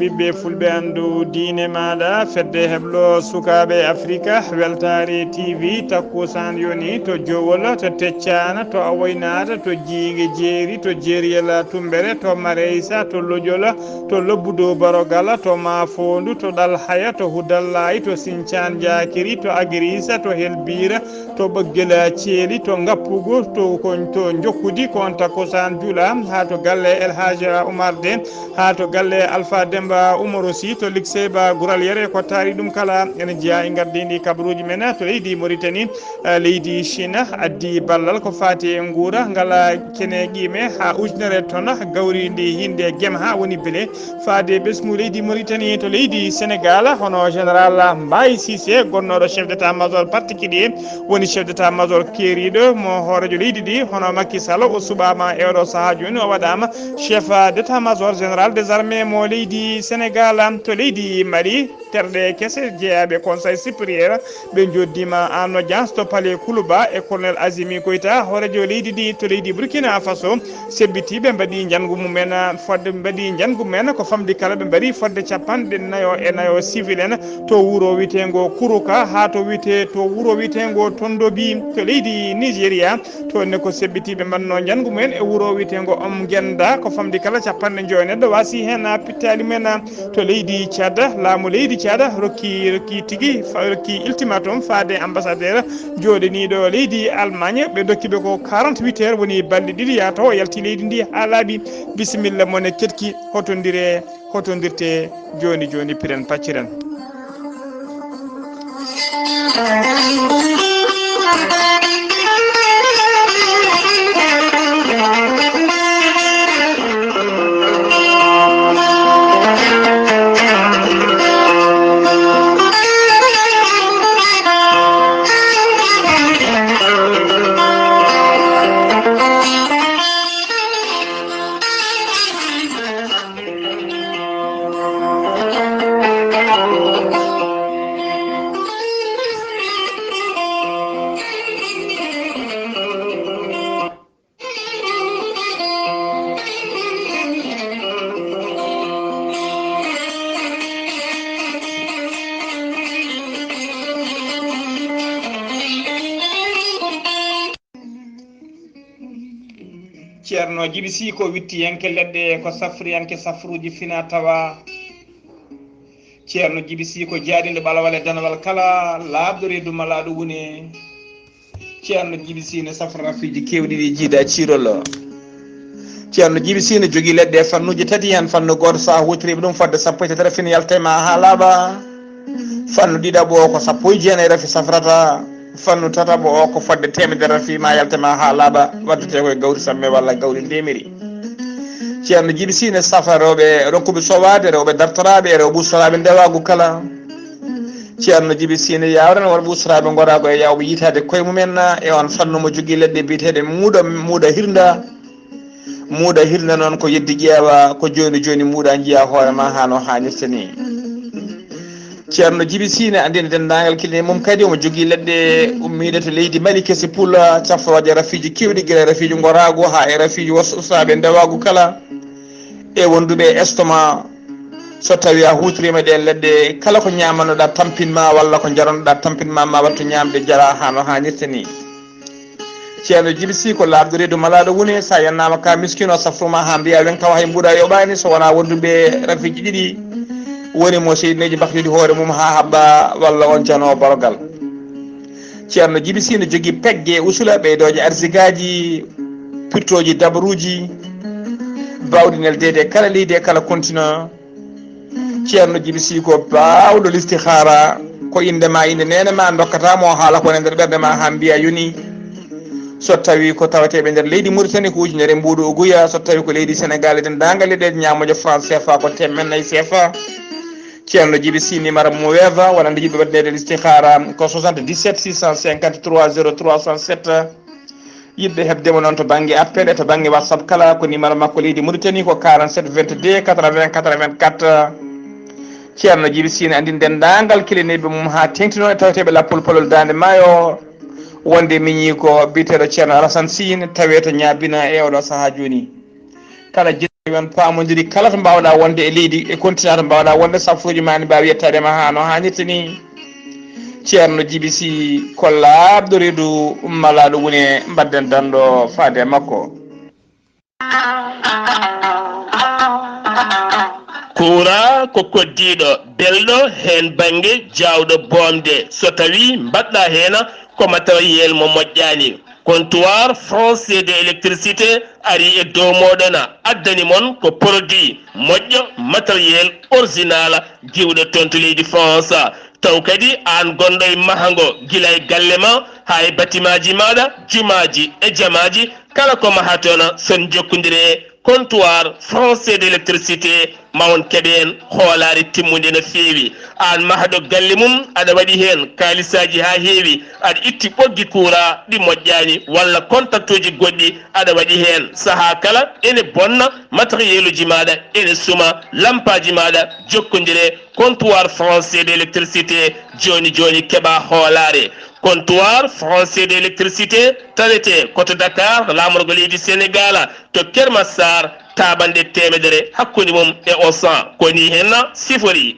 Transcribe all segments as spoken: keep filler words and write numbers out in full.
Ɓe fulɓe anndu diine maaɗa, fedde heblo sukaaɓe Afrika, Weltaare T V, takkusaan yoni to Jowol, to Teccaan, to Awoynaata, to Jiinge Jeeri, to Jeeriyel Tummbere, to Mareysa, to Lojol, to Lobbudu Borogal, to Maafoondu, to Ɗalhaya, to Hudallaay, to Sincaan Jaakiri, to Agiriisa, to Helbiira, to Ɓoggel Ceeli, to Ngappugu, to kon, to Njokkudi, ko on takkusaan juula, haa to galle El Hadj Oumar Dé, haa to galle Alpha Demba Umaru Sy, to Likseyba Gural Yere, ko taari ɗum kala ene jeyaa e ngardiindi kabaruuji men to leydi Mauritanie, eh, leydi Chine addi ballal ko faati e nguura ngala kene qiime haa ujunere ton gawri ndi hinde gem haa woni bele faade ɓesngu leydi Mauritanie to leydi Sénégal, hono Général Mbaye Cissé, gonnooɗo chef d'état-major particulier, woni chef d'état-major keeriiɗo mo hooreejo leydi ndi, hono Macky Sall, o suɓaama e oɗo sahaa jooni, o waɗaama chef d'état-major général des armées mo leydi Sénégal. To leydi Mali, terɗe kese jeyaaɓe Conseil supérieur, ɓe njoddiima en audience to Palais Koulouba e Colonel Azimi Goïta, hooreejo leydi ndi to leydi Burkina Faso. Sebbitiiɓe mbaɗi njanngu mumen, fodde mbaɗi njanngu mumen ko famɗi kala, ɓe mbaɗi fodde capanɗe nayo e nayo civil en to wuro wiyeteengo Kuruka haa to wiyetee, to wuro wiyeteengo Tondobi to leydi Nigeria. Toon ne ko sebbitiiɓe mbaɗnoo njanngu mumen e wuro wiyeteengo Omgenda, ko famɗi kala capanɗe njoyo neɗɗo waasi heen pittaali mumen. To leydi Tchad, laamu leydi Tchad rokki, rokki tigi, fa-, rokki ultimatum faade ambassadeur jooɗaniiɗo leydi Allemagne, ɓe dokki ɓe ko quarante-huit heures, woni balɗe ɗiɗi, yaa taw o yalti leydi ndi haa laaɓi. Bisimilla mon e keɗki, hotondire, hotondirte jooni jooni, piren pacciren. Ceerno Jibi Sii ko wittiyanke leɗɗe, ko safriyanke safruuji fina tawa. Ceerno Jibi Sii ko jaaɗiiɗo ɓalawal e danawal kala, laaɓɗo reedu malaaɗo wune. Ceerno Jibi Sii ne safra rafiiji keewɗi ɗi jiida ciirol. Ceerno Jibi Sii ne jogii leɗɗe e fannuuji tati, heen fannu gooto so a huutoriima ɗum fodde sappo e tati rafi ne yalta e ma haa laaɓa. Fannu ɗiɗaɓo o ko sappo e jeenayi rafi safrata. Fannu tataɓo o ko fodde teemedere rafi ma yalta e ma haa laaɓa, waddetee ko e gawri samme walla gawri ndeemiri. Ceerno Jibi Sii ne safra rewɓe ronkuɓe sowaade, rewɓe dartoraaɓe, e rewɓe ustoraaɓe ndewaagu kala. Ceerno Jibi Sii ne yaawrana worɓe ustoraaɓe ngoraagu e yaawɓe yiytaade koye mumen e oon fannu mo jogii leɗɗe biyeteeɗe muuɗa, muuɗa hirnda. Muuɗa hirnda noon ko yeddi ƴeewa, ko jooni jooni muuɗa njiya hoore ma haa no haanirta ni. Ceerno Jibi Sii ne anndina denndaangal kile mum kadi omo jogii leɗɗe ummiiɗe to leydi Mali kesi pula, cafrooje rafiiji keewɗi, gila rafiiji ngoraagu haa e rafiiji was-, usaaɓe ndewaagu kala, e wonduɓe e estomac. So tawii a huutoriima ɗeen leɗɗe, kala ko ñaamanoɗaa tampin ma walla ko njaranɗaa tampin ma, ma wattu ñaamde jara haa no haanirta ni. Ceerno Jibi Sii ko laaɓɗo reedu malaaɗo wune, so a yennaama ka miskino, safru ma haa mbiya wen kawa hay mbuuɗa yoɓaani, so wonaa wonduɓe rafiiji ɗiɗi, woni mo seydineeji mbaktidi hoore mum haa haɓɓa, walla on janoo borogal. Ceerno Jibi Sii ne jogii pegge usula, ɓeydooje arsigaaji, pirtooji dabaruuji, baawɗi neldeede e kala leydi e kala continent. Ceerno Jibi Sii ko baawɗo listihaara, ko innde ma, innde neene ma, ndokkata mo haala ko woni e nder ɓernde ma haa mbiya yoni. So tawii ko taweteeɓe nder leydi Mauritanie ko ujunere mbuuɗu uguya, so tawii ko leydi Sénégal e denndaangal leyɗe ñaamooje franc C F A ko teemedde nayi C F A. Ceerno Jibi Sii numéro mo weefa wonande yiɗɓe waɗneede listihaara ko soixante-dix-sept six cent cinquante-trois zéro trois soixante-sept. Yiɗɓe heɓde mo noon to bannge appel e to bannge WhatsApp kala ko numéro makko leydi Mauritanie ko quarante-sept vingt-deux quatre-vingts quatre-vingt-quatre. Ceerno Jibi Sii ne anndini denndaangal kilineeɓe mum haa teeŋtinoo e taweteeɓe Lappol Palol Daande Maayo wonde miñii ko biyeteeɗo Ceerno Alassane Sine tawee to Ñaabina e oɗo sahaa jooni. Kala On paamondiri kala to mbaawɗaa wonde e leydi, e kontinaa to mbaawɗaa wonde, saffuuji maa ne mbaawi yettaade ma haa no haanirta ni. Ceerno Jibi Si ko laaɓɗo reedu malaaɗo woni e mbaɗden danndo faade e makko. Kuuraa ko koddiiɗo, belɗo, heen bannge jaawɗo boomde. So tawii mbaɗɗaa heen ko matériel mo moƴƴaani, Comptoir Français de l'Électricité ari e dow mooɗon, addani mon ko produit moƴƴo, matériel original, diwɗo toon to leydi France. Taw kadi aan gonɗo e mahango, gila e galle ma, haa e batimaaji maaɗa, jumaaji e jamaaji, kala ko mahaton, son jokkondire e Comptoir Français de l'Électricité, ma on keɓ heen hoolaare timmunde no feewi. Aan mahɗo galle mum, aɗa waɗi heen kaalisaaji haa heewi, aɗa itti ɓoggi kuuraa ɗi moƴƴaani, walla kontaktuuji goɗɗi aɗa waɗi heen. Sahaa kala ene bonna, matériel uji maaɗa ene suma, lampaaji maaɗa, jokkondire Comptoir Français de l'Électricité, jooni jooni keɓaa hoolaare. Comptoir Français de l'Électricité tawetee ko to Dakar, laamorgo leydi Senegaal, to Keur Massar, taaɓannde teemedere hakkunde mum e Auchan. Ko nii heen siforii.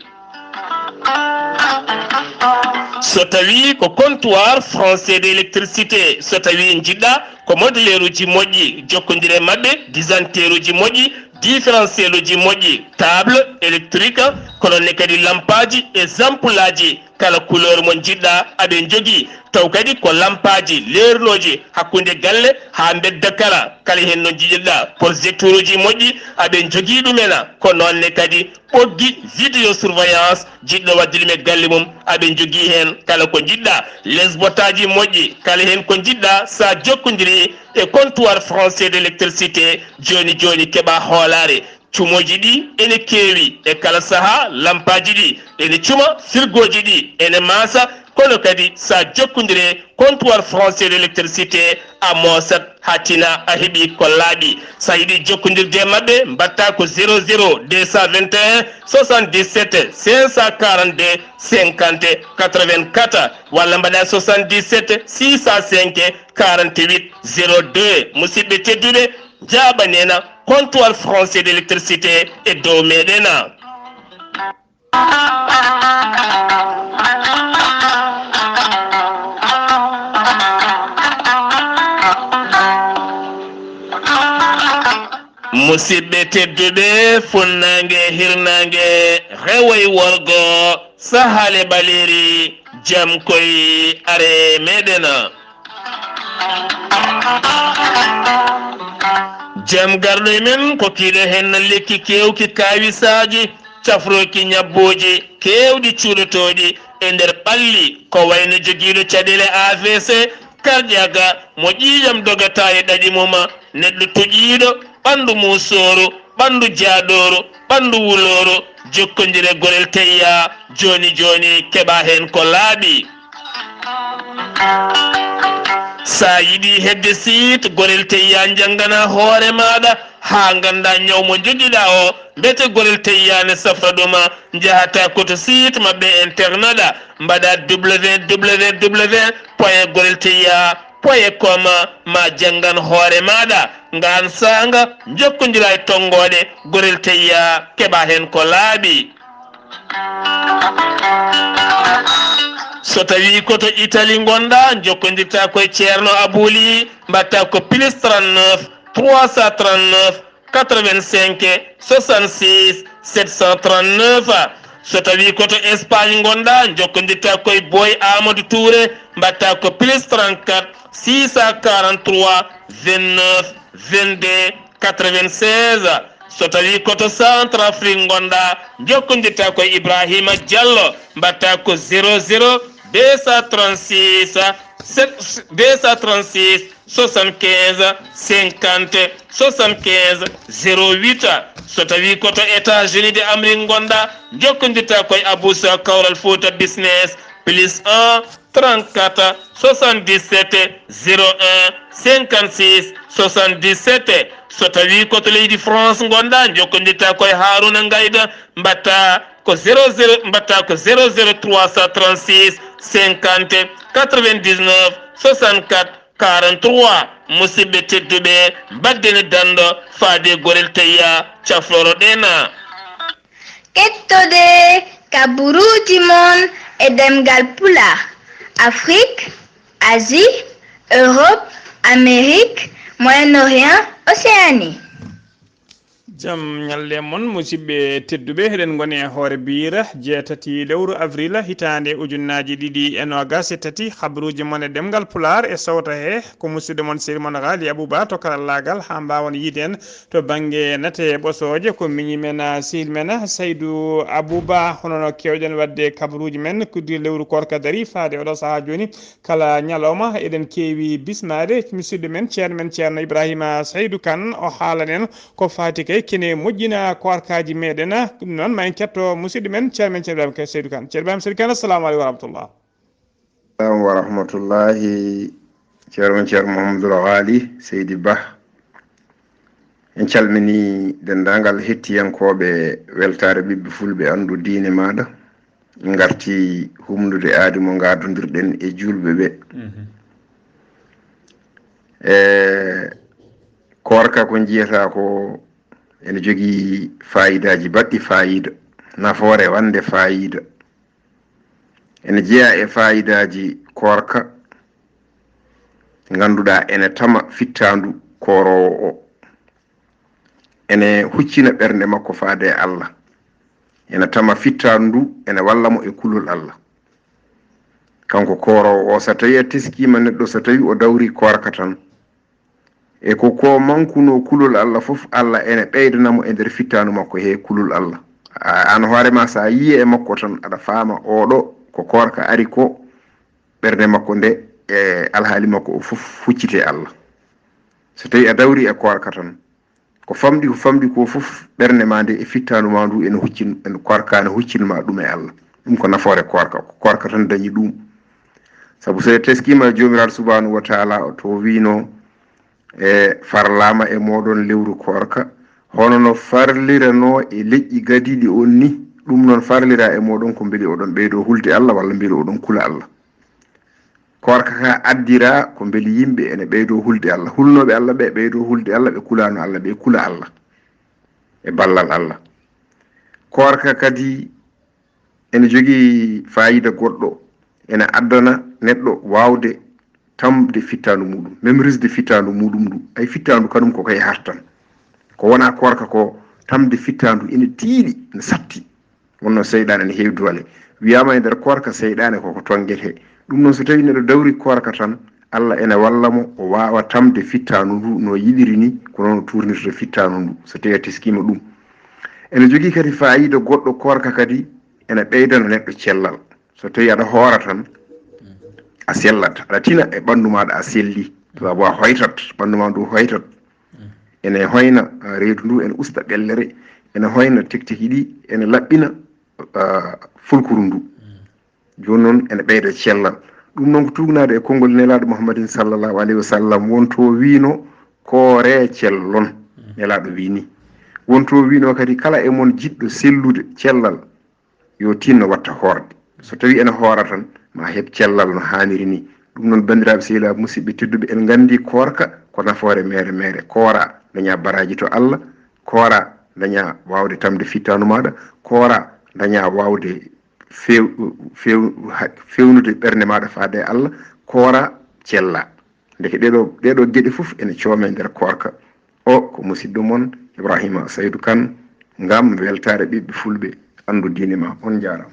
So tawii ko Comptoir Français de l'Électricité, so tawii njiɗ-ɗaa ko moduleeruuji moƴƴi, jokkondire e maɓɓe, disanteeruuji moƴƴi, différentiel uji moƴƴi, table électrique, ko noon ne kadi lampaaji e ampoule aji, kala couleur mo njiɗ-ɗaa aɓe njogii. Taw kadi ko lampaaji leernooji hakkunde galle haa mbedda kala, kala heen no njiɗir-ɗaa. Projecteur uji moƴƴi aɓe njogii ɗumen, ko noon ne kadi ɓoggi vidéo surveillance, jiɗɗo waɗde ɗum e galle mum, aɓe njogii heen kala ko njiɗ-ɗaa. Les bottes aji moƴƴi, kala heen ko njiɗ-ɗaa, so a jokkondirii e Comptoir Français de l'Électricité, jooni jooni keɓaa hoolaare. Cumooji ɗi ene keewi, e kala sahaa lampaaji ɗi ene cuma, firgooji ɗi ene maasa, kono kadi so a jokkondirii e Comptoir Français de l'Électricité, a moosat haa tina, a heɓii ko laaɓi. So a yiɗii jokkondirde e maɓɓe, mbaɗtaa ko zéro zéro deux cent vingt et un soixante-dix-sept cinq cent quarante-deux cinquante quatre-vingt-quatre, walla mbaɗaa soixante-dix-sept six cent cinq quarante-huit zéro deux. Musidɓe tedduɓe, njaaɓanen Comptoir Français de l'Électricité e dow meɗen. Musidɓe tedduɓe, funnaange e hirnaange, rewo e worgo, sahaale ɓaleeri, jam koy are meɗen. Jam garɗo e men, kokkiiɗo heen lekki keewki kaawisaaji, cafrooki ñabbooji keewɗi cuuɗotooɗi e nder ɓalli, ko wayno jogiiɗo caɗeele A V C, cardiaque, mo ƴiiƴam dogataa e ɗaɗi mum, neɗɗo toƴiiɗo, ɓanndu muusooru, ɓanndu jaaɗooru, ɓanndu wulooru, jokkondire Gorel Teyya, jooni jooni keɓaa heen ko laaɓi. So a yiɗii heɓde site Gorel Teyya, njanngana hoore maaɗa haa nganndaa ñaw mo njogiɗaa o, mbete Gorel Teyya ne safra ɗum, njahataa ko to site maɓɓe internet, mbaɗaa W W W point gorel teyya point com, ma janngan hoore maaɗa. Ngaan saanga, njokkondiraa e tonngooɗe Gorel Teyya, keɓaa heen ko laaɓi. So tawii ko to Italie ngonɗaa, njokkondirtaa ko e Ceerno Abuli, mbaɗtaa ko plus trente-neuf trois cent trente-neuf quatre-vingt-cinq soixante-six sept cent trente-neuf. So tawii ko to Espagne ngonɗaa, njokkondirtaa ko e Boy Amadou Touré, mbaɗtaa ko plus trente-quatre six cent quarante-trois vingt-neuf vingt-deux quatre-vingt-seize. So tawii ko to Centrafrique ngonɗaa, njokkondirtaa ko e Ibrahima Diallo, mbaɗtaa ko zéro zéro deux cent trente-six, deux cent trente-six soixante-quinze cinquante soixante-quinze zéro huit. So tawii ko to États-Unis de Amérique ngonɗaa, njokkondirtaa ko e Abou Sow Kawral Fouta Business, plus un trente-quatre soixante-dix-sept zéro un cinquante-six soixante-dix-sept. So tawii ko to leydi France ngonɗaa, njokkondirtaa ko e Harouna Ngaïda, mbaɗtaa ko zéro zéro, mbaɗtaa ko zéro zéro trois cent trente-six cinquante quatre-vingt-dix-neuf soixante-quatre Quarante-trois, musidɓe tedduɓe, mbaddene danɗo faade gorel teyya cafloro ɗena. Kettode kaburuuji mon e ɗemngal Pulaar, Afrik, Asie, Europe, Amérique, Moyen-Orient, Océanie. Jam ñalle mon, musidɓe tedduɓe, eɗen ngoni e hoore biira jeetati lewru avril hitaande ujunnaaji ɗiɗi e noogas e tati. Habruuji mon e ɗemngal Pulaar e sowta he ko musidɗo mon, sehil mon Ghali Abouba to karallaagal, haa mbaawon yiide en to bannge nate ɓosooje. Ko miñi men, ah, sehil men, ah, Saydou Abouba. Hono no keewɗen waɗde kabruuji men kuddi lewru koorka dari faade oɗo sahaa jooni, kala ñalawma eɗen keewi bismaade musidɗo men, ceerno men, ceerno Ibrahima Saydou Kane, o haalan en ko faati kay kene moƴƴina koorkaaji meɗen. Ɗum noon, ma en ketto musidɗo men, ceerno men, ceerno Ibrahima Seydou Kane. Ceerno Ibrahima Seydou Kane, assalamu aleykum wa rahmatullah. Assalamu wa rahmatullahi. Ceerno men, ceerno Mouhamadoul Ghali Seydi Bah. En calmini denndaangal hettiyankooɓe weltaare ɓiɓɓe fulɓe anndu diine maaɗa. Ngarti humnude aadi mo ngaadondirɗen e juulɓe ɓe. Mhm. E koorka ko njiyata ko ene jogii faayidaaji baɗɗi faayiida, nafoore wande faayiida. Ene jeyaa e faayidaaji koorka, ngannduɗaa ene tama fittaandu kooroowo o. Ene huccina ɓernde makko faade e Allah. Ene tama fittaandu ndu, ene walla mo e kulol Allah. Kanko kooroowo o, so tawii a teskiima neɗɗo, so tawii o dawri koorka tan, e ko, ko mankunoo kulol Allah fof, Allah ene ɓeydana mo e nder fittaandu makko he kulol Allah. A, aan hoore ma, so a yiyii e makko tan, aɗa faama oɗo ko koorka ari ko, ɓernde makko nde, e alhaali makko o fof huccite Allah. So tawii a dawri e koorka tan, ko famɗi, ko famɗi ko fof, ɓernde ma nde e fittaandu ma ndu ene huccin, ene koorka ne huccin ma ɗum e Allah. Ɗum ko nafoore koorka, ko koorka tan dañi ɗum. Sabu so teskiima e Joomiraaɗo subhaanahu wa taala, o to wiino, e farlaama e mooɗon lewru koorka, hono no farliranoo e leƴƴi gadiiɗi on ni, ɗum noon farlira e mooɗon ko mbeli oɗon ɓeydoo hulde Allah walla mbeli oɗon kula Allah. Koorka ka addira ko mbeli yimɓe ene ɓeydoo hulde Allah. Hulnooɓe Allah ɓe ɓeydoo hulde Allah, ɓe kulaano Allah, ɓe kula Allah e ballal Allah. Koorka kadi ene jogii faayiida goɗɗo, ene addana neɗɗo waawde tamde fittaandu muɗum, memrisde fittaandu muɗum ndu. Ay, fittaandu kanum ko kay hartan. Ko wona koorka ko tamde fittaandu ene tiiɗi, ene satti. Wonno seyɗaane ene heewi doole. Wiyaama e nder koorka seyɗaane koko tonngete. Ɗum noon, so tawii neɗɗo dawri koorka tan, Allah ene walla mo, o waawa tamde fittaandu ndu no yiɗiri ni, ko noon o tuurnirta fittaandu ndu, so tawii a teskiima ɗum. Ene jogii kadi faayiida goɗɗo, koorka kadi ene ɓeydana neɗɗo cellal. So tawii aɗa hoora tan, a sellat, aɗa tina e ɓanndu maaɗa, a selli. Sabu a hoytat, ɓanndu maa ndu hoytat. Ene hoyna, ah, reedu ndu, ene usta ɓellere, ene hoyna tekteki ɗi, ene laɓɓina, ah, fulkuru ndu. Jooni noon ene ɓeyda cellal. Ɗum noon ko tuugnaade e konngol Nelaaɗo Muhammadin sallallahu alayhi wa sallam, wonto wiino, "Kooree cellon." Nelaaɗo wii ni. Wonto wiino kadi, "Kala e mon jiɗɗo sellude cellal, yo tinno watta hoorde." So tawii ene hoora tan, ma heɓ cellal no haaniri ni. Ɗum noon, banndiraaɓe sehilaaɓe, musidɓe tedduɓe, en nganndi koorka ko nafoore meere meere. Koora daña baraaji to Allah, koora daña waawde tamde fittaandu maaɗa, koora daña waawde few-, few-, ha-, fewnude ɓernde maaɗa faade e Allah, koora cella. Ndeke ɗeɗo, ɗeɗo geɗe fof ene coome nder koorka. O ko musidɗo mon Ibrahima Saydou Kane, ngam weltaare ɓiɓɓe fulɓe, anndu diine ma. On njaaraama.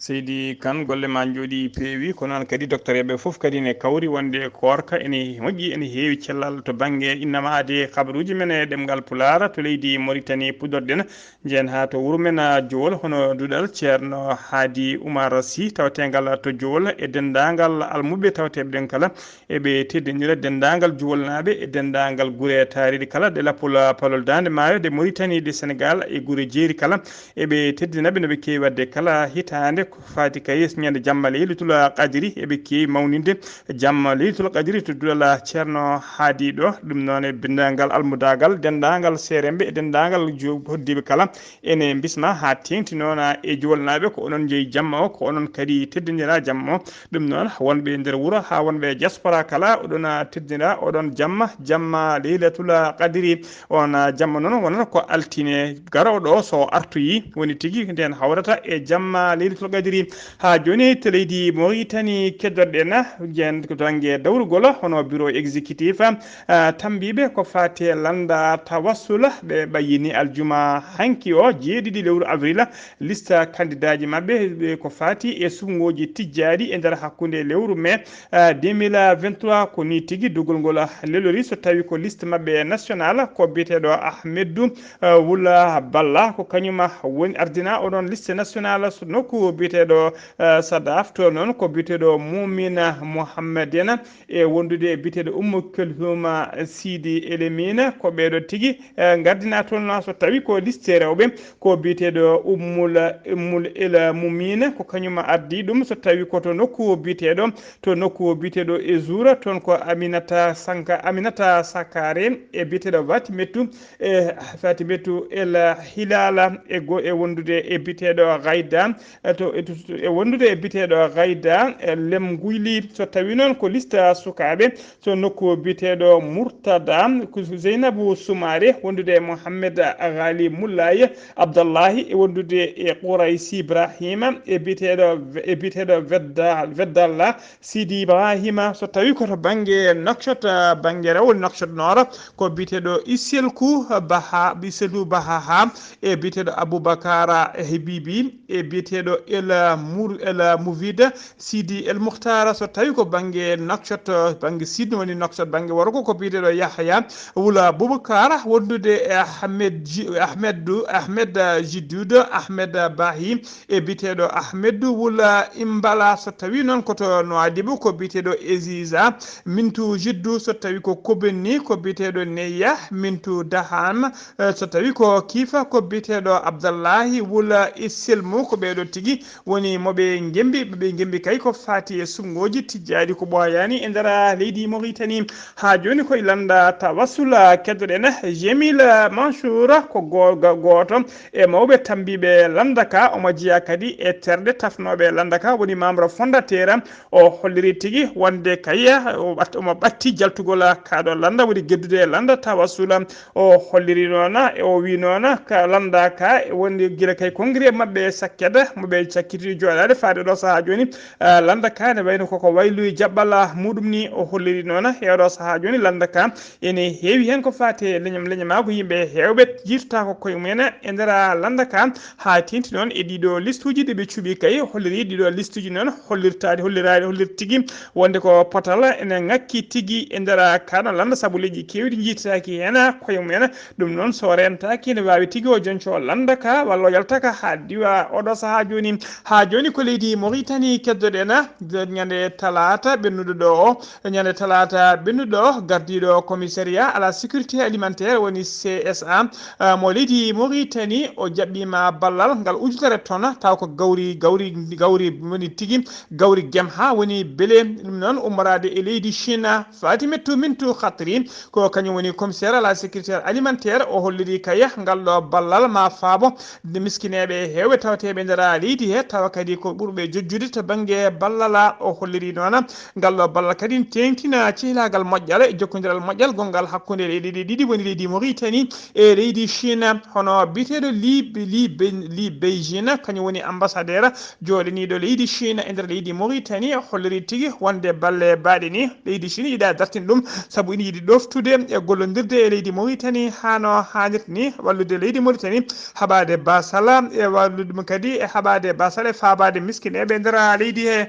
Seydi Kane, golle ma njooɗi peewi, ko noon kadi docteur eɓe fof kadi ne kawri wonde koorka ene moƴƴi, ene heewi cellal to bannge innama aade kabaruuji men e ɗemngal Pulaar to leydi Mauritanie. Puɗɗorɗen njehen haa to wuro men, ah, Jowol, hono duɗal Ceerno Haadi Umar Sy, tawteengal to Jowol, e denndaangal almuɓɓe tawteeɓe ɗen kala, eɓe teddinira denndaangal Jowolnaaɓe e denndaangal gure taariiɗe kala ɗe lappol, ah, palol Daande Maayo, ɗe Mauritanie, ɗe Sénégal e gure jeeri kala. Eɓe teddina ɓe no ɓe keewi waɗde kala hitaande. Ko faati kay ñande jamma Leylatul Qadri, eɓe keewi mawninde jamma Leylatul Qadri to duɗal Ceerno Haadi ɗo. Ɗum noon e binndangal almudaagal, denndaangal seeremɓe e denndaangal jo-, hoddiiɓe kala, ene mbisma haa teeŋti noon e Juwalnaaɓe. Ko onon njeyi jamma o, ko onon kadi teddindiraa jamma o. Ɗum noon, wonɓe e nder wuro haa wonɓe e diaspora kala, oɗon teddindiraa oɗon jamma, jamma Leylatul Qadri. On, ah, jamma noon wonata ko altine garooɗo o, so artoyi, woni tigi nden hawrata e jamma Leylatul Qadri. Haa jooni to leydi Mauritanie keddoɗen, jeen ko to bannge dawrugol, hono bureau exécutif, ah, tambiiɓe ko faati e lannda tawassula, ɓe ɓayyini aljuma hanki o, jeeɗiɗi lewru avril, liste kandidaaji maɓɓe, ɓe ko faati e suɓngooji tijjaaɗi e nder hakkunde lewru mai, ah, deux mille vingt-trois. Ko ni tigi dogol ngol lelori, so tawi ko liste maɓɓe national ko biyeteeɗo Ahmedou, ah, Wula Balla, ko kañum woni ardina oɗon liste national so nokku biyeteeɗo, ah, Sadaf, to noon ko biyeteeɗo Mumina Mohammeden e wondude e biyeteeɗo Ummu Kelhuma Sidi Elemina, ko ɓeeɗo tigi, eh, ngardina toon. So tawi ko liste rewɓe, ko biyeteeɗo Ummul, Ummul El Mumina, ko kañum ardi ɗum. So tawi ko to nokku biyeteeɗo, to nokku biyeteeɗo e Zuura, toon ko Aminata Sanka, Aminata Sakare e biyeteeɗo Fatimetu, e Fatimetu El Hilala e go e wondude e biyeteeɗo Gayda, e to, e to, e wondude e biyeteeɗo Gayda, e Lem Nguyli. So tawi noon ko liste sukaaɓe, so nokku biyeteeɗo Murtada, ko Zeynabu Sumaare, wondude e Mohammed Ghali Mullaye Abdallahi, e wondude e Quraysi Ibrahima, e biyeteeɗo, e biyeteeɗo Vedda-, Veddalla Sidi Ibrahima. So tawi ko to bannge Nouakchott, bannge rewol Nouakchott Nord, ko biyeteeɗo Iselku Baha, Iselku Bahaha, e biyeteeɗo Abubakar Hebibi, e biyeteeɗo El Mur-, El Muvida Sidi El Mukhtar. So tawi ko bannge Nouakchott, bannge Sud woni Nouakchott, bannge worgo ko biyeteeɗo Yahya Wula Bubakar, wondude e Ahmed Ji-, Ahmed Du-, Ahmed Jidudo, Ahmed Bahi, e biyeteeɗo Ahmed Wula Imbala. So tawi noon ko to Nouadhibou, ko biyeteeɗo Eziza Mintu Jiddu. So tawi ko Kobeni, ko biyeteeɗo Neya Mintu Dahan. Eh, so tawi ko Kiifa, ko biyeteeɗo Abdallahi Wula Isilmu. Ko ɓeeɗo tigi woni mo ɓe ngembi, ɓe ngembi kay ko faati e suɓngooji tijjaaɗi ko ɓooyaani e nder leydi Mauritanie. Haa jooni koye lannda tawassula keddoɗen Jamil Mansour, ko go-, go-, gooto e mawɓe tambiiɓe lannda ka. Omo jeyaa kadi e terɗe tafnooɓe lannda ka, woni membre fondateur. O holliri tigi wonde kay o ɓat-, omo ɓatti jaltugol kaaɗo lannda, woni geddude e lannda tawassula. O holliri noona, e o wi noona, ka lannda ka, e wonde gila kay congrès maɓɓe sakkeda, mo ɓe cakkiti jooɗaade faade ɗo sahaa jooni. Ah, lannda ka ne wayno koko wayluyi jaɓɓal muɗum ni. O holliri noona, e oɗo sahaa jooni lannda ka ene heewi heen ko faati e leñam, leñamaagu yimɓe heewɓe jiitotaako koye mumen e nder lannda ka. Haa teeŋti noon e ɗiɗo listuuji ɗi ɓe cuɓi kay, holliri ɗiɗo listuuji noon hollirtaade, holliraade, hollirta tigi wonde ko potal ene ŋakki tigi e nder kaano lannda, sabu leƴƴi keewɗi njiitaaki heen koye mumen. Ɗum noon, so rentaaki, ene waawi tigi o jonco lannda ka walla o yalta ka haa diwa oɗo sahaa jooni. Haa jooni ko leydi Mauritanie keddoɗen, ñande talaata ɓennuɗo ɗo o, ñande talaata ɓennuɗo o, gardiiɗo commissariat à la sécurité alimentaire woni C S A, ah, mo leydi Mauritanie, o jaɓɓiima ballal ngal ujunere ton, taw ko gawri, gawri, gawri woni tigi, gawri Gemha woni bele ɗum noon ummoraade e leydi Chine. Fatimetou Mintou Khatri ko kañum woni commissaire à la sécurité alimentaire, o holliri kay ngal ɗo ballal ma faabo miskineeɓe heewɓe tawateeɓe nder leydi he, tawa kadi ko ɓurɓe jojjude to bannge ballal. O holliri noon ngal ɗo ballal kadi teeŋtina cehlaagal moƴƴal e jokkondiral moƴƴal gonngal hakkunde leyɗe ɗe ɗiɗi, woni leydi Mauritanie e leydi Chine. Hono biyeteeɗo Li, Li, Li Beijing, kañum woni ambassadeur jooɗaniiɗo leydi Chine e nder leydi Mauritanie, holliri tigi wonde balle baaɗe ni leydi Chine yiɗa dartin ɗum, sabu ina yiɗi ɗoftude e gollondirde e leydi Mauritanie haa no haanirta ni, wallude leydi Mauritanie haɓaade basal, e wallude ɗum kadi e haɓaade basal e faabaade miskineeɓe e nder leydi he.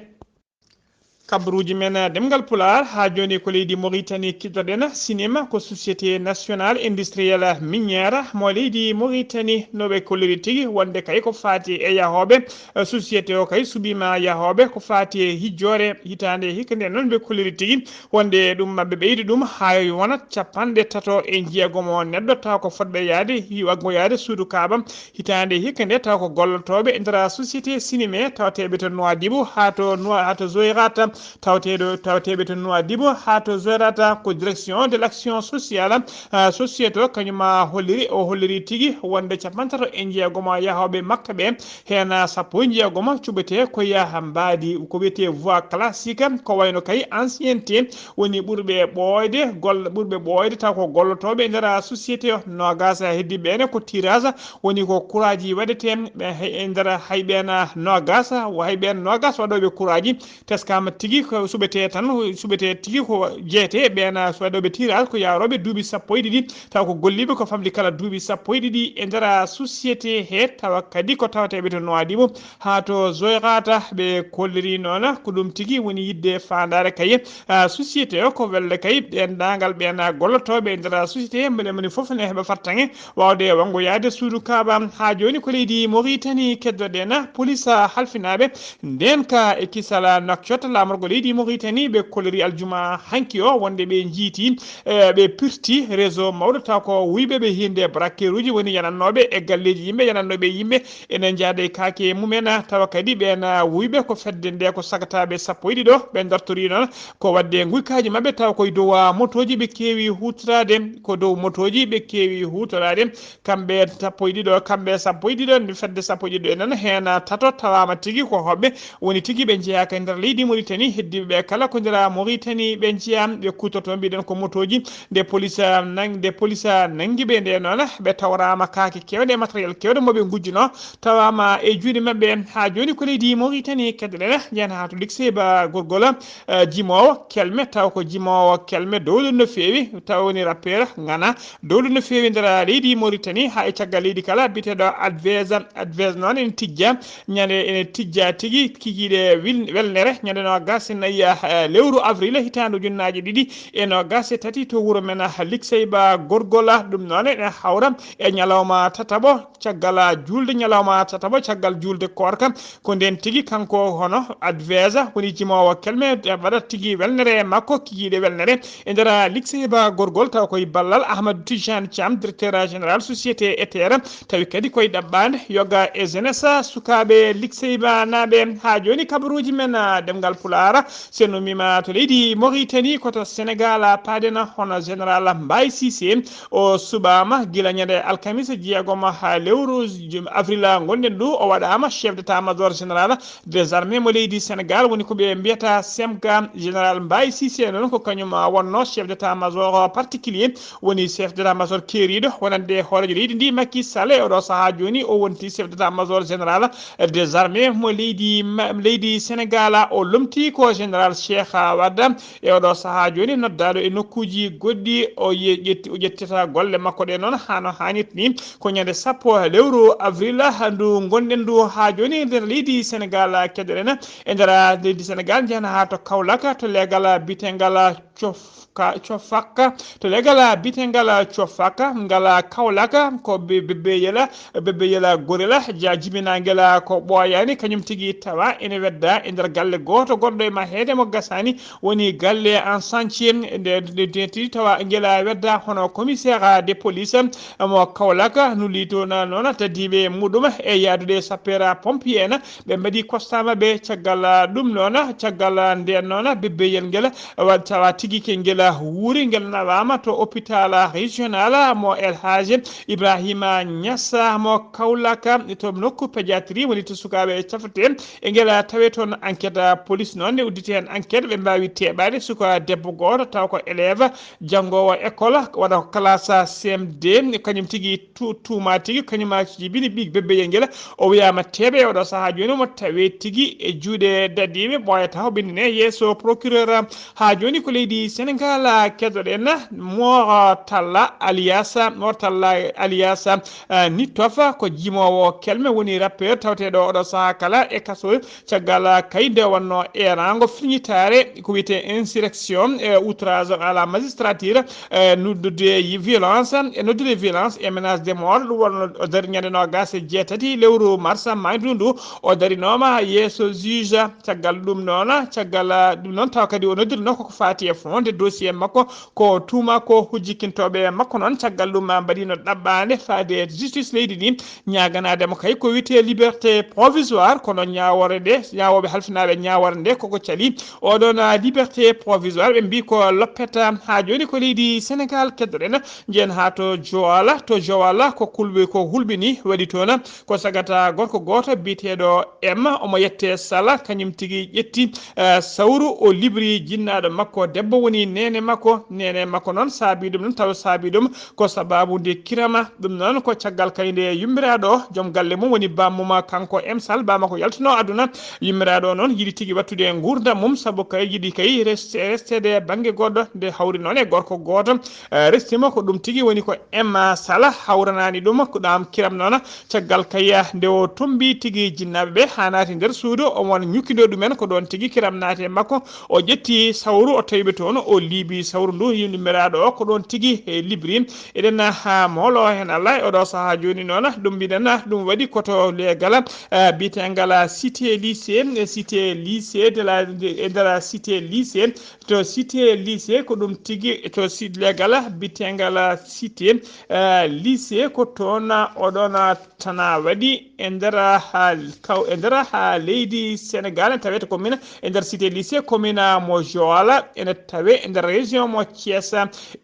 Kabaruuji men, eh, ɗemngal Pulaar, haa jooni ko leydi Mauritanie kiɗɗoɗen. Sinima ko Société Nationale Industrielle Minière mo leydi Mauritanie, no ɓe kolliri tigi wonde kay ko faati e yahooɓe, eh, société o kay suɓiima yahooɓe ko faati e hijjoore hitaande hikka nde. Noon ɓe kolliri tigi wonde ɗum maɓɓe ɓeydi ɗum haa wonat capanɗe tato e jeegomo neɗɗo taw ko fotɓe yahde, waggo yahde suudu Kaaba. Hitaande hikka nde, taw ko gollotooɓe e nder société Sinime tawateeɓe to Nouadhibou haa to Noua-, haa to Zoirata, tawateeɗo, tawateeɓe to Nouadhibou haa to Zoirata ko direction de l'action sociale, ah, société o kañum ma holliri, o holliri tigi wonde capanɗe tato e jeegomo yahooɓe Makka ɓe, heen sappo e jeegomo cuɓetee ko yaha mbaadi ko wiyetee voie classique, ko wayno kay ancienneté woni ɓurɓe ɓooyde, goll-, ɓurɓe ɓooyde taw ko gollotooɓe e nder société o. Noogaas heddiiɓe ɓe ne ko tirage, woni ko kuraaji waɗetee ɓe he-, e nder hay ɓeen noogaas, hay ɓeen noogaas waɗooɓe kuraaji teskaama tigi ko suɓetee tan, suɓetee tigi ko jeetee ɓeen waɗooɓe tirage ko yahrooɓe duuɓi sappo e ɗiɗi, taw ko golliiɓe ko famɗi kala duuɓi sappo e ɗiɗi e nder société he, tawa kadi ko tawateeɓe to Nouadhibou haa to Zoirata. Ɓe kolliri noon ko ɗum tigi woni yiɗde faandaare kay, ah, société o ko welde kay denndaangal ɓeen gollotooɓe e nder société mbele moni fof ne heɓa fartaŋŋe waawde wanngoyaade suudu Kaaba. Haa jooni ko leydi Mauritanie keddoɗen, police halfinaaɓe ndeen ka e kisal Nouakchott, laamorgo leydi Mauritanie, ɓe kolliri aljuma hanki o wonde ɓe njiiti, eh, ɓe pirti réseau mawɗo taw ko wuyɓe ɓe hiinde braqueruuji woni yanannooɓe e galleeji yimɓe, yanannooɓe e yimɓe ene njahda e kaake mumen, tawa kadi ɓeen wuyɓe ko fedde nde ko sagataaɓe sappo e ɗiɗo, ɓe dartori noon ko waɗde nguykaaji maɓɓe taw koye dow motooji ɓe keewi huutoraade, ko dow motooji ɓe keewi huutoraade, kamɓe sappo e ɗiɗo, kamɓe sappo e ɗiɗo, nde fedde sappo e ɗiɗo e noon heen tato tawaama tigi ko hoɓɓe woni tigi ɓe njeyaaka e nder leydi Mauritanie, heddiiɓe ɓe kala ko nder Mauritanie ɓe njeyaa, ɓe kuutorto mbiɗen ko motooji, nde police, ah, nang-, nde police, ah, nanngi ɓe nde noon ɓe tawraama kaake keewɗe e matériel keewɗe mo ɓe ngujjuno tawaama e juuɗe maɓɓe. Haa jooni ko leydi Mauritanie keddoɗen, njeyen haa to Likseyba Gorgol, eh, jimoowo kelme, taw ko jimoowo kelme dowɗo no feewi, taw woni rappeur ŋana dowɗo no feewi nder leydi Mauritanie, haa e caggal leydi kala, biyeteeɗo Advez, Advez noon ene tijja, ñande ene tijja tigi kikiiɗe wil-, welnere, ñande noogas e nayi, eh, lewru avril hitaande ujunnaaje ɗiɗi e noogas e tati to wuro men, eh, Likseyba Gorgol, ɗum noon ene hawra e ñalawma tataɓo, caggal juulde ñalawma tataɓo, caggal juulde koorka, ko ndeen tigi kanko hono Adveza woni jimoowo kelme, waɗat tigi welnere e makko, kikiiɗe welnere e nder Likseyba Gorgol, taw koye ballal Ahmadou Tijane Thiam, directeur général société Ether, tawi kadi koye ɗaɓɓaande yoga e jeunesse sukaaɓe Likseyba naaɓe. Haa jooni kabaruuji men, ah, ɗemngal Pulaar, so en ummiima to leydi Mauritanie, ko to Sénégal paaɗen, hono général Mbaye Cissé, o suɓaama gila ñande alkamisa jeegomo haa lewru jum-, avril ngonɗen ɗo, o waɗaama chef d'état-major général des armées mo leydi Sénégal, woni ko ɓe mbiyata semga. Général Mbaye Cissé noon ko kañum wonnoo chef d'état-major particulier, woni chef d'état-major keeriiɗo wonande hooreejo leydi ndi Macky Sall. E oɗo sahaa jooni o wonti chef d'état-major général des armées mo leydi ma-, leydi Sénégal. O lomti ko général Cheikh Wade. E oɗo sahaa jooni noddaaɗo e nokkuuji goɗɗi, o ye-, ƴetti, o ƴettita golle makko ɗe noon haa no haanirta ni. Ko ñande sappo lewru avril ndu ngonɗen ndu haa jooni nder leydi Sénégal. Keddoɗen e nder leydi Sénégal, njahen haa to Kaolack, to leegal bitengal Cofka, Cofakka, to leegal bitengal Cofakka, ngal Kaolack, ko be-, bebbe yela, bebbe yela gorela, ja jibinangel ko ɓooyaani, kañum tigi tawa ene wedda e nder galle gooto gonɗo e maheede mo gasaani, woni galle en chantier, nde, nde, nde tigi tawa ngel wedda hono commissaire de police mo Kaolack, nulli toon noon tadiiɓe muɗum e yaadude sapeur pompier en, ɓe mbaɗi constat maɓɓe. Caggal ɗum noon, caggal ndeen noon bebbeyel ngel, wa-, tawa tigi ke ngel wuuri, ngel nawaama to hôpital régional mo El Hadj Ibrahima Niass mo Kaolack, to nokku pédiatrie woni to sukaaɓe cafrirte. E ngel tawe toon enquête, police noon ne udditi heen enquête, ɓe mbaawi teeɓaade suka debbo gooto taw ko élève janngoowo école, waɗa ko classe C M deux, kañum tigi tu-, tuuma tigi, kañum maa jibini ɓiy bebbeyel ngel. O wiyaama teeɓe e oɗo sahaa jooni mo tawe tigi e juuɗe dadiiɓe ɓooyata o ɓenndine yeeso procureur. Haa jooni ko leydi Senegal, keɗoɗen Mor Talla alias, Mor Talla alias, eh, Nitofa, ko jimoowo kelme, woni rappeur tawteeɗo oɗo sahaa kala e kaso. Caggal kay nde wonno eeraango firñitaare ko wiyetee insurrection e outrage à la magistrature, e noddude violence, e noddude violence e menace de mort, ɗum wonno o dari ñande noogaas e jeetati lewru mars maaydu ndu. O darinooma yeeso juge. Caggal ɗum noon, caggal ɗum noon, tawa kadi o noddirno koko faati e fond de dossier makko, ko tuuma ko hujjikintooɓe makko noon. Caggal ɗum mbaɗino ɗaɓɓaande faade justice leydi ndi, ñaaganaade mo kay ko wiyetee liberté provisoire, kono ñaawore nde, ñaawooɓe halfinaaɓe ñaawore nde koko cali oɗon, ah, liberté provisoire. Ɓe mbii ko loppet. Haa jooni ko leydi Senegal keɗoɗen. Njen haa to Joala, to Joala ko kulɓi, ko hulɓini waɗi toon. Ko sagata gorko gooto biyeteeɗo M, omo yette Sala, kañum tigi ƴetti, eh, sawru, o libri jinnaaɗo makko debbo woni neene makko. Neene makko noon saabii ɗum, ɗum taw saabii ɗum ko sabaabu nde kirama. Ɗum noon ko caggal kay nde yummiraaɗo o, joom galle mum woni bammum, kanko M Sal, ba makko yaltuno aduna. Yummiraaɗo o noon yiɗi tigi wattude nguurndam mum, sabu kay yiɗi kay reste-, resteede bannge goɗɗo, nde hawri noon e gorko gooto, eh, restima ko ɗum tigi woni ko M Sala, hawranaani ɗum ko ɗam kiram noon. Caggal kay nde o tombi tigi jinnaaɓe ɓe haa naati nder suudu, o won ñukkindo ɗumen, ko ɗoon tigi kiram naati e makko. O ƴetti sawru, o tawi ɓe toon, o liibi sawru ndu, yummiraaɗo o ko ɗoon tigi e libri. Eɗen, ah, moolo heen Allah e oɗo sahaa jooni noon, ɗum mbiɗen, ah, ɗum waɗi ko to leegal, ah, biyeteegal Cité Lycée, e Cité Lycée de la, e nder Cité Lycée, to Cité Lycée ko ɗum tigi, to si-, leegal biyeteegal Cité, ah, Lycée ko toon, ah, oɗon, ah, tana waɗi e nder, ah, kaw-, e nder, ah, leydi Senegal, tawete commune e nder Cité Lycée, commune mo Joal, ene tawe e nder région mo Thiès.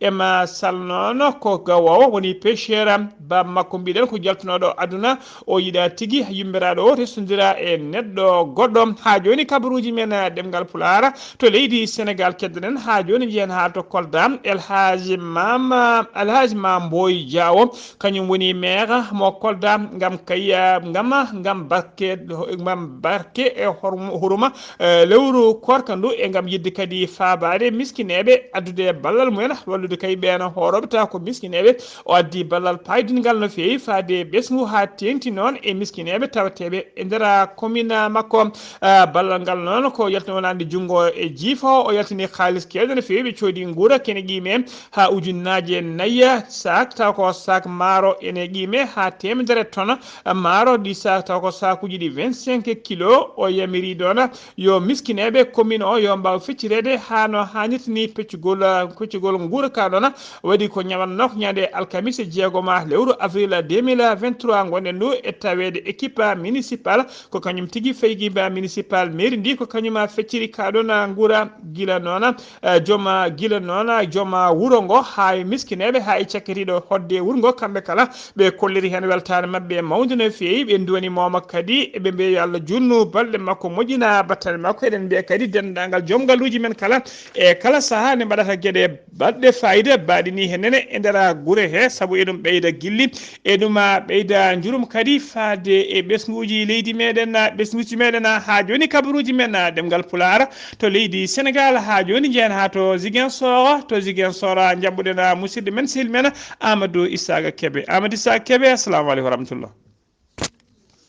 M Sal noon ko gawoowo, woni pêcheur. Baaba makko mbiɗen ko jaltunooɗo aduna, o yiɗa tigi yummiraaɗo o resondira e neɗɗo goɗɗo. Haa jooni kabaruuji men, eh, ɗemngal Pulaar to leydi Senegal keddoɗen. Haa jooni njiyen haa to Kolda, El Hadji Mam, El Hadji Mam Boy Diawo, kañum woni maire mo Kolda, ngam kay, eh, ngam, ngam barke, ngam barke e horm-, hurma, eh, lewru koorka ndu, e ngam yiɗde kadi faabaade miskineeɓe, addude ballal mumen, wallude kay ɓeen hoorooɓe, tawa ko miskineeɓe. O addi ballal paydingal no feewi faade ɓesngu haa teeŋti noon e miskineeɓe tawateeɓe e nder commune makko. Ah, ballal ngal noon ko yaltino wonande junngo e jiifa. O yaltini kaalis keewɗo no feewi, ɓe coodi nguura kene qiime haa ujunnaaje nayi saak, taw ko saak maaro ene qiime haa teemedere ton maaro, ɗi saak taw ko saakuuji ɗi vingt-cinq kilo. O yamiri ɗoon yo miskineeɓe commune o yo mbaaw feccireede haa no haanirta ni peccugol, peccugol nguura ka ɗoon. Waɗi ko ñawannook ñande alkamisa jeegoma lewru avril deux mille vingt-trois, ngonɗen ndu e taweede équipe municipale, ko kañum tigi faygiba municipal mairie ndi, ko kañum fecciri ka ɗoon nguura gila noon, eh, joom, gila noon joom wuro ngo haa e miskineeɓe, haa e cakkitiiɗo hoɗde wuro ngo, kamɓe kala ɓe kolliri heen weltaare maɓɓe mawnde no feewi. Ɓe nduwani mooma kadi, ɓe mbiya yo Allah juutnu balɗe makko, moƴƴina battane makko. Eɗen mbiya kadi denndaangal joom ngalluuji men kala, e kala sahaa nde mbaɗata geɗe baɗɗe faayiida, mbaɗi ni he nene e nder gure he, sabu eɗum ɓeyda gilli, eɗum ɓeyda njurum kadi faade e ɓesnguuji leydi meɗen, ɓesnguuji meɗen. Haa jooni kabaruuji men ɗemngal Pulaar to leydi Senegal. Haa jooni njeyen haa to Ziguinchor, to Ziguinchor njaɓɓuɗen musidɗo men, sehil men Amadou Isaka Kebe. Amadou Isaka Kebe, assalamu aleykum wa rahmatullah.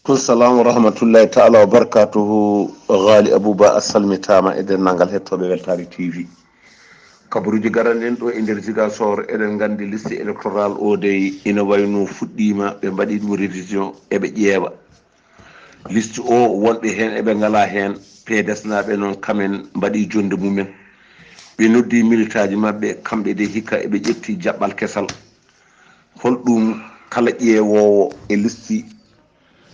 Aleykum salam wa rahmatullahi taala wa barakatuhu. Ghali Abouba, a salmitaama e denndaangal hettooɓe Weltaare T V. Kabaruuji garanɗen ɗo e nder Ziguinchor, eɗen nganndi liste électorale o dey ina wayno fuɗɗiima, ɓe mbaɗi ɗum révision, eɓe ƴeewa. Liste o, wonɓe heen eɓe ngalaa heen, P D S naaɓe noon kamen mbaɗi jonnde mumen. Ɓe noddi militaaji maɓɓe, kamɓe de hikka eɓe ƴetti jaɓɓal kesal. Holɗum kala ƴeewoowo e liste,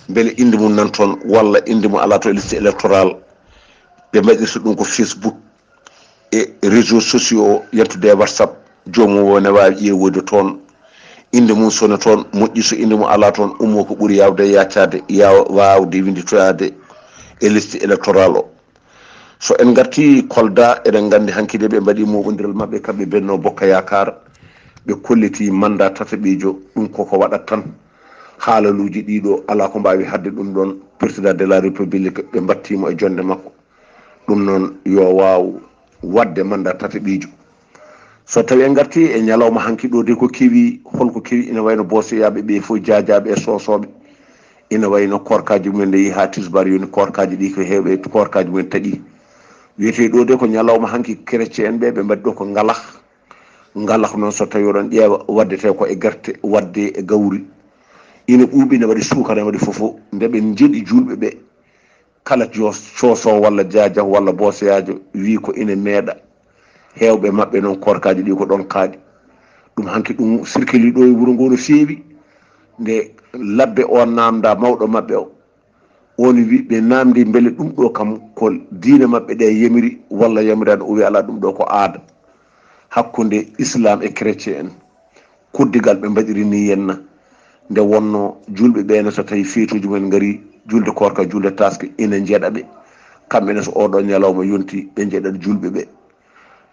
mbele innde mum nan toon walla innde mum alaa to e liste électorale? Ɓe mbaɗirta ɗum ko Facebook e réseaux sociaux o, yaltude e WhatsApp, joomum o ne waawi ƴeewoyde toon. Innde mum so ne toon, moƴƴi, so innde mum alaa toon, ummo ko ɓuri yaawde e yaacaade, yaaw-, waawde winnditoyaade e liste électorale o. So en ngartii Kolda, eɗen nganndi hanki de ɓe mbaɗi mooɓondiral maɓɓe kamɓe Benno Bokk Yaakaar, ɓe kolliti mandat tataɓiijo, ɗum koko waɗat tan. Haalaluuji ɗiɗo alaa ko mbaawi haɗde ɗum ɗoon, Président de la République ɓe mbattii mo e jonnde makko. Ɗum noon yo waaw waɗde mandat tataɓiijo. So tawii en ngartii e ñalawma hanki ɗo de, ko kewi, holko kewi? Ina wayno Boosoyaaɓe ɓe fof, Jaajaaɓe e Soosooɓe, ina wayno koorkaaji mumen nde yehi haa tisbaar yoni, koorkaaji ɗi ko heewɓe koorkaaji mumen taƴi. Wiyetee ɗo de ko ñalawma hanki, chrétien en ɓe, ɓe mbaɗi ɗo ko ngalah. Ngalah noon, so tawii oɗon ƴeewa, waɗdetee ko e gerte, waɗde e gawri. Ina ɓuuɓi, ina waɗi suukara, ina waɗi fof fof. Nde ɓe njeɗi juulɓe ɓe, kala jo-, Soosoo walla Jaajo walla Boosoyaajo wii ko ina meeɗa. Heewɓe maɓɓe noon, koorkaaji ɗi ko ɗoon kaaɗi. Ɗum hanki ɗum sirkeli ɗo e wuro ngo no feewi. Nde labbe o naamnda mawɗo maɓɓe o, on wi, ɓe naamndi mbele ɗum ɗo kam ko diine maɓɓe ɗe yamiri walla yamiraani. O wi, alaa, ɗum ɗo ko aada hakkunde Islam e chrétien en. Koddigal ɓe mbaɗiri ni henna. Nde wonno juulɓe ɓe ne, so tawi feetuuji mumen ngari, juulde koorka, juulde taaske, ina njeɗa ɓe. Kamɓe ne, so oɗo ñalawma yonti, ɓe njeɗat juulɓe ɓe.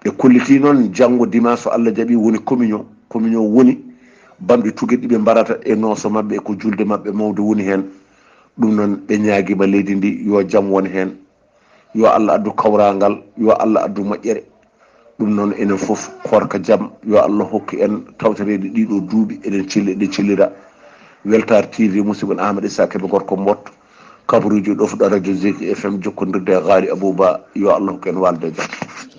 Ɓe kolliti noon, janngo dimanche, so Allah jaɓi, woni communion. Communion woni bamɗi tugirɗi ɓe mbarata e nooso maɓɓe, ko juulde maɓɓe mawnde woni heen. Ɗum noon, ɓe ñaagiima leydi ndi, yo jam won heen, yo Allah addu kawraangal, yo Allah addu moƴƴere. Ɗum noon, enen fof, koorka jam, yo Allah hokku en tawtoreede ɗiɗo duuɓi, eɗen celli, eɗen cellira. Weltaare T V, musidɓe, Ahmed Issa Kébé, gorko Mbot, kabaruuji ɗofɗo Radio Zik F M, jokkondirde e Gaari Abouba, yo Allah hokku en waalde e jam.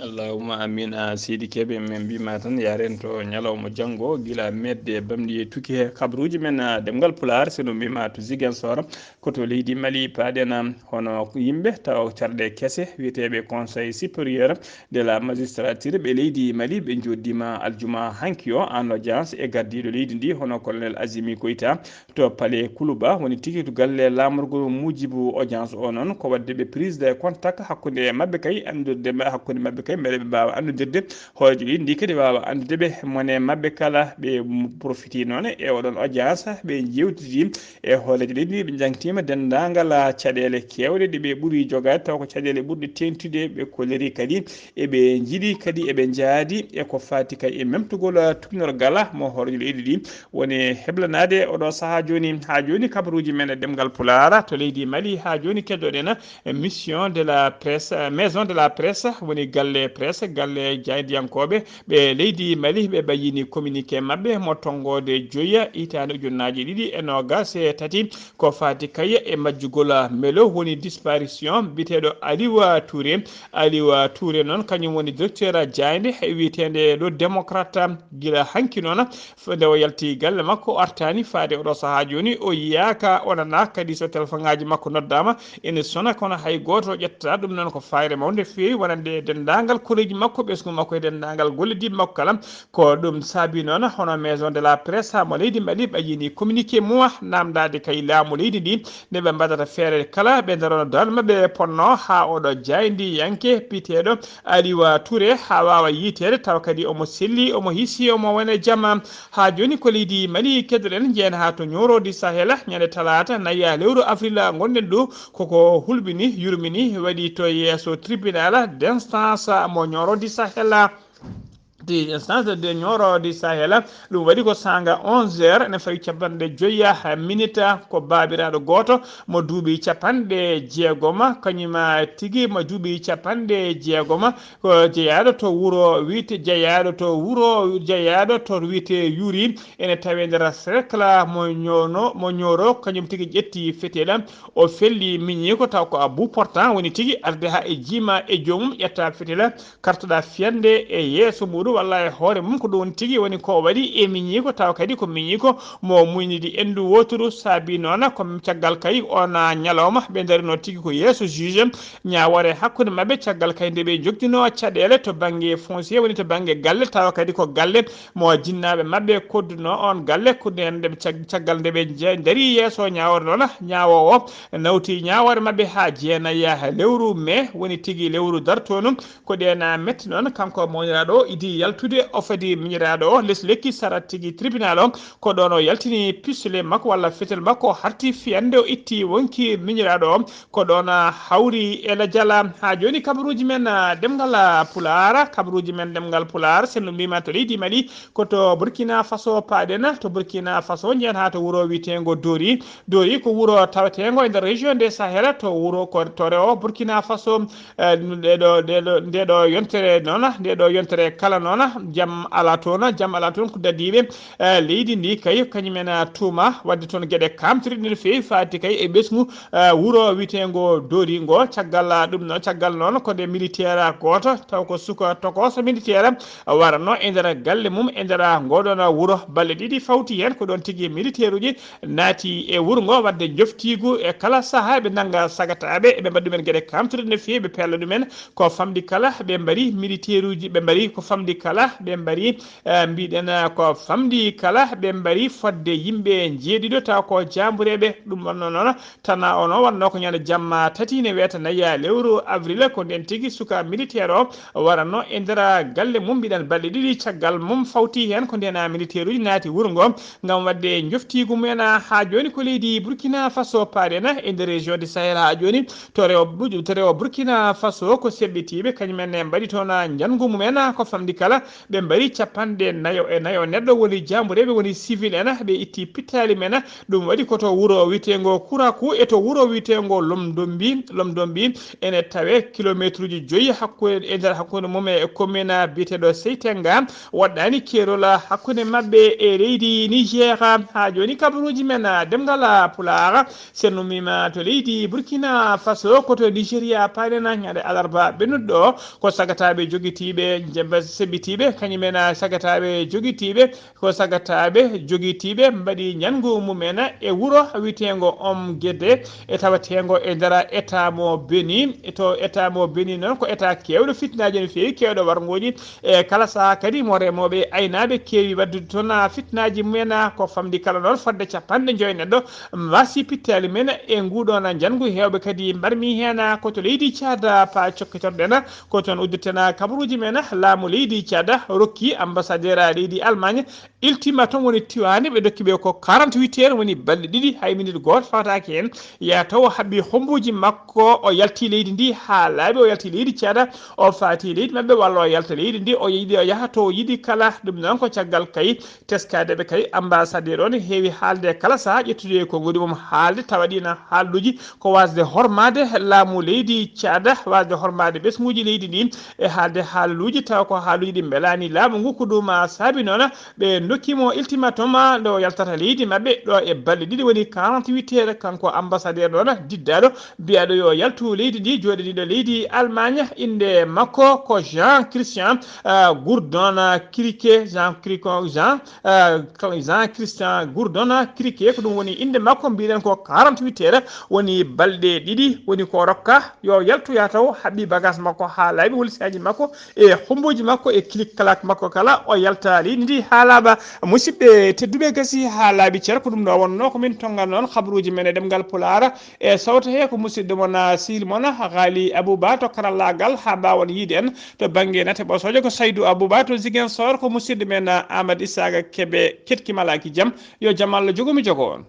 Allahumma amin. A Seydi Kébé, min mbima tan, yaren to ñalawma janngo, gila medde bamɗi e tuki he kabaruuji men, a, Ɗemngal Pulaar, so no mbima to Ziguinchor, ko to leydi Mali paaɗen, hono yimɓe tawa carɗe kese, wiyeteeɓe Conseil Supérieur de la Magistrature, ɓe leydi Mali, ɓe njooɗdiima aljuma hanki o en audience e gardiiɗo leydi ndi, hono Colonel Azimi Koita, to Palais Kuluba, woni tigi to galle laamorgo. Muujibu audience o noon, ko waɗde ɓe prise de contact hakkunde maɓɓe kay, anndirde ma-, hakkunde maɓɓe kay, mbele ɓe mbaawa anndudirde hooreejo leydi ndi, kadi waawa anndude ɓe mone maɓɓe kala. Ɓe m-, profiti noon e oɗon audience, ɓe njeewtidi e hooreejo leydi ndi, ɓe njangtiima denndaangal, a, caɗeele keewɗe ɗe ɓe ɓuri jogaade, taw ko caɗeele ɓurɗe teeŋtude. Ɓe kolliri kadi eɓe njiɗi, kadi eɓe njaadi e ko faati kay e memtugol, a, tuugnorgal mo hooreejo leydi ndi woni heblanaade oɗo sahaa jooni. Haa jooni, kabaruuji men e Ɗemngal Pulaar to leydi Mali, haa jooni keddoɗen e Mission de la Presse, eh, Maison de la Presse, woni galle presse, galle jaayndiyankooɓe ɓe leydi Mali, ɓe ɓayyini communiqué maɓɓe mo tonngoode joyi hitaande ujunnaaje ɗiɗi e noogaas e tati, ko faati kay e majjugol Melo, woni disparition biyeteeɗo Aliou Touré. Aliou Touré noon, kañum woni directeur jaaynde wiyeteende Le Démocrate. Gila hanki noon, f-, nde o yalti galle makko, o artaani faade oɗo sahaa jooni, o yiyaaka, o nanaaka, kadi so telefoŋaaji makko noddaama, ene sona, kono hay gooto ƴettataa. Ɗum noon ko fayre mawnde feewi wonande denndaangal koreeji makko, ɓesngu makko e denndaangal gollodiiɓe makko kala. Ko ɗum saabi noon, hono Maison de la Presse mo leydi Mali ɓayyini communiqué mum, naamndaade kay laamu leydi ndi, nde ɓe mbaɗata feere kala, ɓe ndarano dal maɓɓe ponno haa oɗo jaayndiyanke biyeteeɗo Aliou Touré, haa waawa yiiteede, tawa kadi omo selli, omo hisi, omo wona jama. Haa jooni ko leydi Mali keddoɗen, njeyen haa to Nioro du Sahel, ñande talaata nayi lewru avril ngonɗen ɗo, koko hulɓini, yurmini, waɗi to yeeso tribunal d'instance mo Nioro du Sahel. Di instance de Nioro du Sahel, ɗum waɗi ko saanga onze heures, ene fawi capanɗe joyi minute, ko baabiraaɗo gooto mo duuɓi capanɗe jeegoma, kañum tigi mo duuɓi capanɗe jeegoma, ko jeyaaɗo to wuro wiyte, jeyaaɗo to wuro, jeyaaɗo to wiyte Yuri, ene tawee nder cercle mo Ñoono, mo Ñooro, kañum tigi ƴetti fetela, o felli miñiiko, taw ko à bout portant woni tigi, arde haa e jiima e joomum, ƴetta fetela, kartoɗaa fiyande e yeeso muɗum walla e hoore mum. Ko ɗum woni tigi woni ko o waɗi e miñiiko, taw kadi ko miñiiko mo muynidi enndu wooturu. Saabi noon, ko caggal kay oon ñalawma, ɓe ndarino tigi ko yeeso juge, ñaawoore hakkunde maɓɓe, caggal kay nde ɓe njogdino caɗeele to bannge foncier, woni to bannge galle, tawa kadi ko galle mo jinnaaɓe maɓɓe kodduno oon galle. Ko nden nde ɓe cag-, caggal nde ɓe nje-, ndarii yeeso ñaawoore noon, ñaawoowo nawti ñaawoore maɓɓe haa jeenayi lewru mai, woni tigi lewru dartoonu. Ko ɗeen metti noon, kanko mawniraaɗo o, Idi yaltude o fadi miñiraaɗo o les lekki sarat tigi tribunal o. Ko ɗoon o yaltini pistolet makko walla fetel makko, o harti fiyande, o itti wonki miñiraaɗo o. Ko ɗoon hawri e la jala. Haa jooni kabaruuji men, ah, ɗemngal, ah, Pulaar, kabaruuji men ɗemngal Pulaar, sen no mbiyma to leydi Mali, ko to Burkina Faso paaɗen. To Burkina Faso njeyen haa to wuro wiyeteengo Dori. Dori ko wuro taweteengo e nder région de Sahel, to wuro ko to rewo Burkina Faso. Eh, nde ɗo, nde ɗo, nde ɗo yontere noon, nde ɗo yontere kala noon, jam alaa toon, jam alaa toon ko dadiiɓe, eh, leydi ndi kay, kañum en, ah, tuuma waɗde toon geɗe kaamtiriɗe no feewi, faati kay e ɓesngu, eh, wuro wiyeteengo Dori ngo. Caggal, ah, ɗum noon, caggal noon ko nde militaire gooto, taw ko suka tokooso militaire, waranno e nder galle mum, e nder ngoɗon wuro. Balɗe ɗiɗi fawti heen, ko ɗoon tigi militaire uji naati e wuro ngo waɗde njoftiigu e kala sahaa, ɓe nannga sagataaɓe, ɓe mbaɗa ɗumen geɗe kaamtiriɗe no feewi, ɓe peela ɗumen ko famɗi kala, ɓe mbari militaire uji, ɓe mbari ko famɗi kala, ɓe mbari, eh, mbiɗen, eh, ko famɗi kala, ɓe mbari fodde yimɓe njeeɗiɗo, taw ko jaambureeɓe. Ɗum wonno noon, tana o noon wonno ko ñande jamma tati ne weeta nayi lewru avril, ko ndeen tigi suka militaire o waranno e nder galle mum, mbiɗen balɗe ɗiɗi caggal mum fawti heen, ko ndeen militaire uji naati wuro ngo ngam waɗde njoftiigu mumen. Haa jooni ko leydi Burkina Faso paaɗen e nder région de Sahel. Haa jooni to rewo Bu-, to rewo Burkina Faso ko seɓɓitiiɓe, kañum en ne mbaɗi toon njanngu mumen ko famɗi kala, ɓe mbari capanɗe nayo e nayo neɗɗo woni jaambureeɓe, woni civil en, ɓe itti pittaali men. Ɗum waɗi ko to wuro wiyeteengo Kuraku e to wuro wiyeteengo Lomdombi, Lomdombi ene tawe kilomeetruuji joyi hakkunde, e nder hakkunde mum e commune biyeteeɗo Seytenga, woɗɗaani keerol hakkunde maɓɓe e leydi Niger. Haa jooni kabaruuji men, ah, ɗemngal, ah, Pulaar, sen no mbiyma to leydi Burkina Faso, ko to Nigeria paaɗen ñande alarba ɓennuɗo, ko sagataaɓe jogitiiɓe, jemba seɓɓitiiɓe, kañum en, ah, sagataaɓe jogitiiɓe, ko sagataaɓe jogitiiɓe mbaɗi njanngu mumen e wuro wiyeteengo Om Gede, e taweteengo e nder état mo Beni. E to état mo Beni noon ko état keewɗo fitnaaji no feewi, keewɗo warngooji. E kala sahaa kadi mo remooɓe e aynaaɓe keewi waɗdude toon fitnaaji mumen, ko famɗi kala noon fodde capanɗe joyi neɗɗo mbasi pittaali men e nguɗoon njanngu. Heewɓe kadi mbarmi heen ko to leydi Caada pa cokkitorɗen, ko toon uddirten kabaruuji men. Laamu leydi Caada rokki ambassadeur leydi Allemagne ultimatum, woni tiwaani ɓe dokki ɓe ko quarante-huit heures, woni balɗe ɗiɗi, hay minute gooto fawtaaki heen. Yaa taw o haɓɓi hombuuji makko, o yalti leydi ndi haa laaɓi, o yalti leydi Caada, o faati leydi maɓɓe, walla o yalta leydi ndi, o yiɗi o yaha to o yiɗi kala. Ɗum noon ko caggal kay teskaade ɓe kay, ambassadeur on heewi haalde kala sahaa, ƴettude e konguɗi mum haalde, tawa ɗiin haalduuji ko waasde hormaade laamu leydi Caada, waasde hormaade ɓesnguuji leydi ndi, e haalde haaluuji tawa ko haaluuji ɗi mbelaani laamu ngu. Ko ɗum saabi noon ɓe ndokki mo ultimatum nde o yaltata leydi maɓɓe ɗo e balɗe ɗiɗi, woni quarante-huit heures, kanko ambassadeur ɗoon diddaaɗo, mbiyaaɗo yo yaltu leydi ndi, jooɗaniiɗo leydi Allemagne. Innde makko ko Jean Christian, ah, Gourdon, ah, Criquet, Jean Cricon, Jean, ah, Jean Christian Gourdon, ah, Criquet, ko ɗum woni innde makko. Mbiɗen ko quarante-huit heures, woni balɗe ɗiɗi, woni ko rokka yo yaltu, yaa taw haɓɓi bagage makko haa laaɓi, holisaaji makko e homboji makko e clic clac makko kala, o yalta leydi ndi haa laaɓa. Musidɓe tedduɓe, gasi haa laaɓi cer, ko ɗum ɗo wonno ko min tonngano on kabaruuji men e ɗemngal Pulaar. E sawto he ko musidɗo mon, ah, sehil mon, ah, Ghali Abouba to karallaagal, haa mbaawon yiide en to bannge nate ɓosooje ko Saydou Abouba to Ziguinchor, ko musidɗo men, ah, Amadou Issaga Kebe, keɗki malaaki jam, yo jam Allah jogo mi jogo on.